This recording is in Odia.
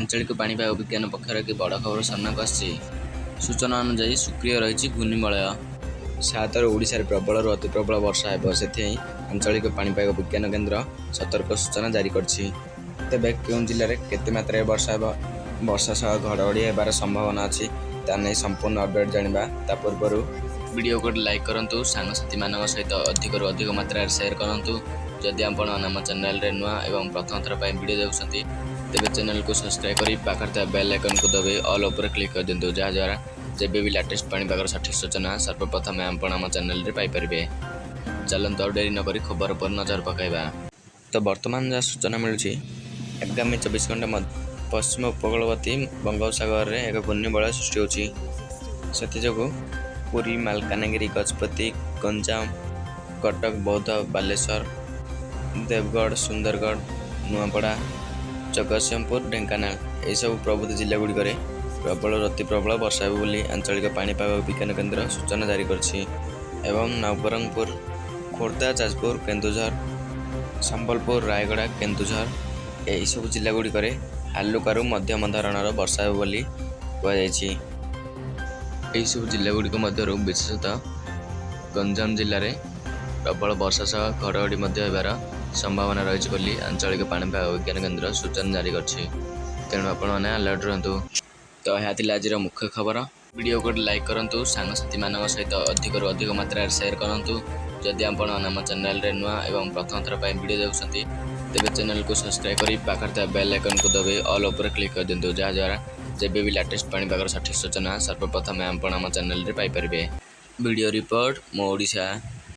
ଆଞ୍ଚଳିକ ପାଣିପାଗ ବିଜ୍ଞାନ ପକ୍ଷରୁ ଏକ ବଡ଼ ଖବର ସାମ୍ନାକୁ ଆସିଛି। ସୂଚନା ଅନୁଯାୟୀ, ସକ୍ରିୟ ରହିଛି ଘୂର୍ଣ୍ଣିବଳୟ। 7ରୁ ଓଡ଼ିଶାରେ ପ୍ରବଳରୁ ଅତି ପ୍ରବଳ ବର୍ଷା ହେବ, ସେଥିପାଇଁ ଆଞ୍ଚଳିକ ପାଣିପାଗ ବିଜ୍ଞାନ କେନ୍ଦ୍ର ସତର୍କ ସୂଚନା ଜାରି କରିଛି। ତେବେ କେଉଁ ଜିଲ୍ଲାରେ କେତେ ମାତ୍ରାରେ ବର୍ଷା ହେବ, ବର୍ଷା ସହ ଘଡ଼ଘଡ଼ି ହେବାର ସମ୍ଭାବନା ଅଛି, ତା ନେଇ ସମ୍ପୂର୍ଣ୍ଣ ଅପଡେଟ୍ ଜାଣିବା। ତା ପୂର୍ବରୁ ଭିଡ଼ିଓକୁ ଗୋଟେ ଲାଇକ୍ କରନ୍ତୁ, ସାଙ୍ଗସାଥିମାନଙ୍କ ସହିତ ଅଧିକରୁ ଅଧିକ ମାତ୍ରାରେ ସେୟାର କରନ୍ତୁ। ଯଦି ଆପଣ ଆମ ଚ୍ୟାନେଲରେ ନୂଆ ଏବଂ ପ୍ରଥମ ଥର ପାଇଁ ଭିଡ଼ିଓ ଦେଖୁଛନ୍ତି, ତେବେ ଚ୍ୟାନେଲକୁ ସବସ୍କ୍ରାଇବ୍ କରି ପାଖରେ ଥିବା ବେଲ୍ ଆଇକନ୍କୁ ଦବାଇ ଅଲ୍ ଉପରେ କ୍ଲିକ୍ କରିଦିଅନ୍ତୁ, ଯାହାଦ୍ୱାରା ଯେବେ ବି ଲାଟେଷ୍ଟ ପାଣିପାଗର ସଠିକ୍ ସୂଚନା ସର୍ବପ୍ରଥମେ ଆପଣ ଆମ ଚ୍ୟାନେଲରେ ପାଇପାରିବେ। ଚାଲନ୍ତୁ, ଆଉ ଡେରି ନକରି ଖବର ଉପରେ ନଜର ପକାଇବା। ତ ବର୍ତ୍ତମାନ ଯାହା ସୂଚନା ମିଳୁଛି, ଆଗାମୀ 24 ଘଣ୍ଟା ପଶ୍ଚିମ ଉପକୂଳବର୍ତ୍ତୀ ବଙ୍ଗୋପସାଗରରେ ଏକ ଘୂର୍ଣ୍ଣିବଳୟ ସୃଷ୍ଟି ହେଉଛି। ସେଥିଯୋଗୁଁ ପୁରୀ, ମାଲକାନଗିରି, ଗଜପତି, ଗଞ୍ଜାମ, କଟକ, ବୌଦ୍ଧ, ବାଲେଶ୍ୱର, ଦେବଗଡ଼, ସୁନ୍ଦରଗଡ଼, ନୂଆପଡ଼ା, ଜଗତସିଂହପୁର, ଢେଙ୍କାନାଳ ଏହିସବୁ ପ୍ରଭୃତି ଜିଲ୍ଲାଗୁଡ଼ିକରେ ପ୍ରବଳରୁ ଅତି ପ୍ରବଳ ବର୍ଷା ହେବ ବୋଲି ଆଞ୍ଚଳିକ ପାଣିପାଗ ବିଜ୍ଞାନ କେନ୍ଦ୍ର ସୂଚନା ଜାରି କରିଛି ଏବଂ ନବରଙ୍ଗପୁର, ଖୋର୍ଦ୍ଧା, ଯାଜପୁର, କେନ୍ଦୁଝର, ସମ୍ବଲପୁର, ରାୟଗଡ଼ା, କେନ୍ଦୁଝର ଏହିସବୁ ଜିଲ୍ଲାଗୁଡ଼ିକରେ ହାଲୁକାରୁ ମଧ୍ୟମ ଧରଣର ବର୍ଷା ହେବ ବୋଲି କୁହାଯାଇଛି। ଏହିସବୁ ଜିଲ୍ଲାଗୁଡ଼ିକ ମଧ୍ୟରୁ ବିଶେଷତଃ ଗଞ୍ଜାମ ଜିଲ୍ଲାରେ ପ୍ରବଳ ବର୍ଷା ସହ ଘଡ଼ଘଡ଼ି ମଧ୍ୟ ହେବାର ସମ୍ଭାବନା ରହିଛି ବୋଲି ଆଞ୍ଚଳିକ ପାଣିପାଗ ବିଜ୍ଞାନ କେନ୍ଦ୍ର ସୂଚନା ଜାରି କରିଛି। ତେଣୁ ଆପଣମାନେ ଆଲର୍ଟ ରୁହନ୍ତୁ। ତ ଏହା ଥିଲା ଆଜିର ମୁଖ୍ୟ ଖବର। ଭିଡ଼ିଓକୁ ଗୋଟେ ଲାଇକ୍ କରନ୍ତୁ, ସାଙ୍ଗସାଥିମାନଙ୍କ ସହିତ ଅଧିକରୁ ଅଧିକ ମାତ୍ରାରେ ସେୟାର କରନ୍ତୁ। ଯଦି ଆପଣ ଆମ ଚ୍ୟାନେଲରେ ନୂଆ ଏବଂ ପ୍ରଥମ ଥର ପାଇଁ ଭିଡ଼ିଓ ଦେଖୁଛନ୍ତି, ତେବେ ଚ୍ୟାନେଲକୁ ସବସ୍କ୍ରାଇବ୍ କରି ପାଖରେ ଥିବା ବେଲ୍ ଆଇକନ୍କୁ ଦବାଇ ଅଲ୍ ଉପରେ କ୍ଲିକ୍ କରିଦିଅନ୍ତୁ, ଯାହାଦ୍ୱାରା ଯେବେ ବି ଲାଟେଷ୍ଟ ପାଣିପାଗର ସଠିକ୍ ସୂଚନା ସର୍ବପ୍ରଥମେ ଆପଣ ଆମ ଚ୍ୟାନେଲରେ ପାଇପାରିବେ। ଭିଡ଼ିଓ ରିପୋର୍ଟ, ମୋ ଓଡ଼ିଶା।